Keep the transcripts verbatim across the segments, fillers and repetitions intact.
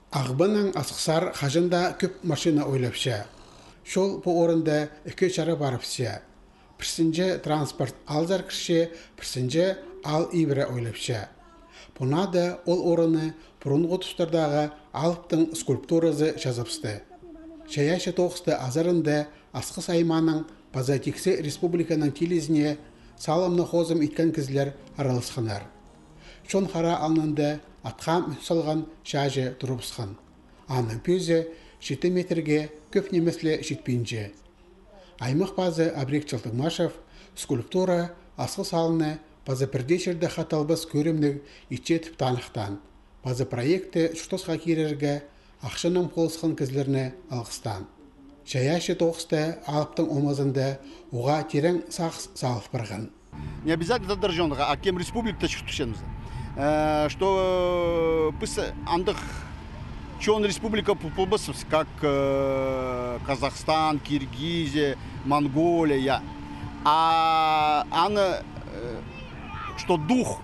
Ағбаннаң Асхыссар хаҷан даа кӧп машина ойлапча. Чол пу орында ікі чара парыбысча. Пірсінҷе транспорт аалзар кірче, пірсінҷе аал ибіре ойлапча. Пу наада ол орынны пурунғы тустардағы алыптың скульптуразы чазыбысты. Чайаачы тоғысты азарында Асхыс аймааның паза тиксі республиканың килізіне салымны хозым иткен кізілер араласханнар. Чон хараа алнында атха мӱн салған чааҷы турыбысхан. Аның пӧзі читі метрге кӧп нимес ле читпинче. Аймах пазы Абрек Чалтыгмашев скульптура Асхыс аалны паза пірдее чирде хаталбас кӧрімніг итче тіп таныхтаан. Паза проектті чуртасха кирерге ахчанаң полысхан кізілерні алғыстаан. Чайаачы тоғыста алыптың омазында уғаа тирең сағыс салыл парған. Не обязательно Тадар чонға, а кем республикада чуртапчатханыбыс. Э, что, э, піс андағ чон республика пол-, полбаспыс, как, э, Казахстан, Киргизия, Монголия, я. А аны, э, что дух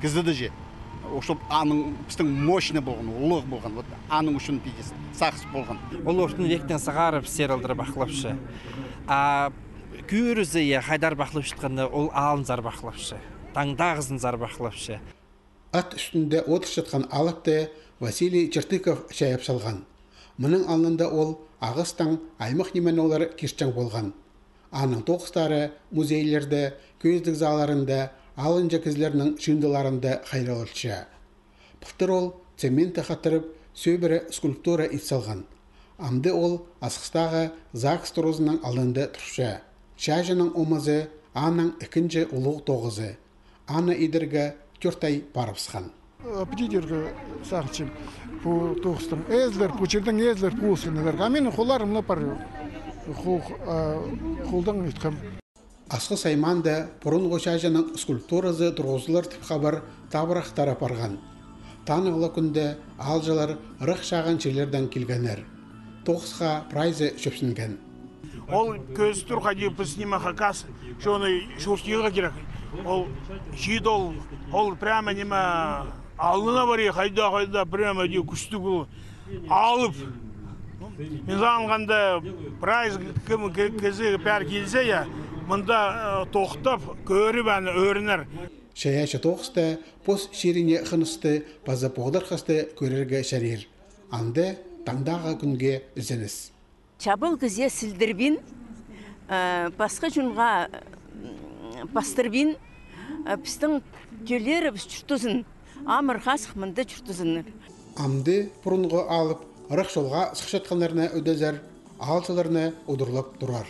кізідее же. Ол, чтоб аның пістің мощный полған, улуғ полған, вот аның ӱчӱн піди сағыс полған. Ол ортын вектең сығарып, сер алдыра пахлапча. А кӧрізі, я, хайдар пахлапчатханы, ол алынзар пахлапча. Таңдағызынзар пахлапча. Ат ӱстӱнде одырчатхан алыпты Василий Чертыков чайап салған. Мының алнында ол ағастаң аймах ниме-нолар киртчең полған. Аның тоғыстары музейлерде, кӧзідіг залларында, алынҷа кізілернің чыындыларында хайраллатча. Пылтыр ол цементті хаттырып, сӧбіре скульптура ит салған. Амды ол Асхыстағы ЗАГС туразының алнында турча. Чааҷының омазы аның ікінҷі улуғ тоғызы. Аны идерге тӧрт ай парыбысхан. Піди идерге сағынчам пу тоғыстың. Ээзілер, пу чирдің ээзілер пу ысханнар. А минің холларым ла пар. Хол-, а, холдаң иткем. Асхыс аймаанда пурунғы чааҷының скульптуразы турғызылар тіп хабар табырах тарап парған. Таныхтығ кӱнде аалҷылар ырах чағын чирлердең килгеннер. Тоғысха прайзы чӧпсінген. Ол кӧзіт тур, хайди піс ниме хакас, чоны чуртирға кирек. Ол чиит ол, ол прямо ниме алнына парир, хайда, хайда, прямо иди кӱстіг ол алып. Мин сағынғанда, прайзы кем, ке-, кізі пеер килзе, я, мында, э, тохтап, кӧріп, аны ӧрінер. Чайаачы тоғыста пос чиріне хынысты паза поғдархасты кӧрерге чарир. Анда таңдағы кӱнге ізеніс. Чабал кізее сілдірбин, э, пасха чонға, м, пастырбин, э, пістің тӧллерібіс чуртазын, амыр-хазых мында чуртазыннар. Амды пурунғы алып ырах чолға сыхчатханнарны ӧдезер, аалҷыларны удурлап турар.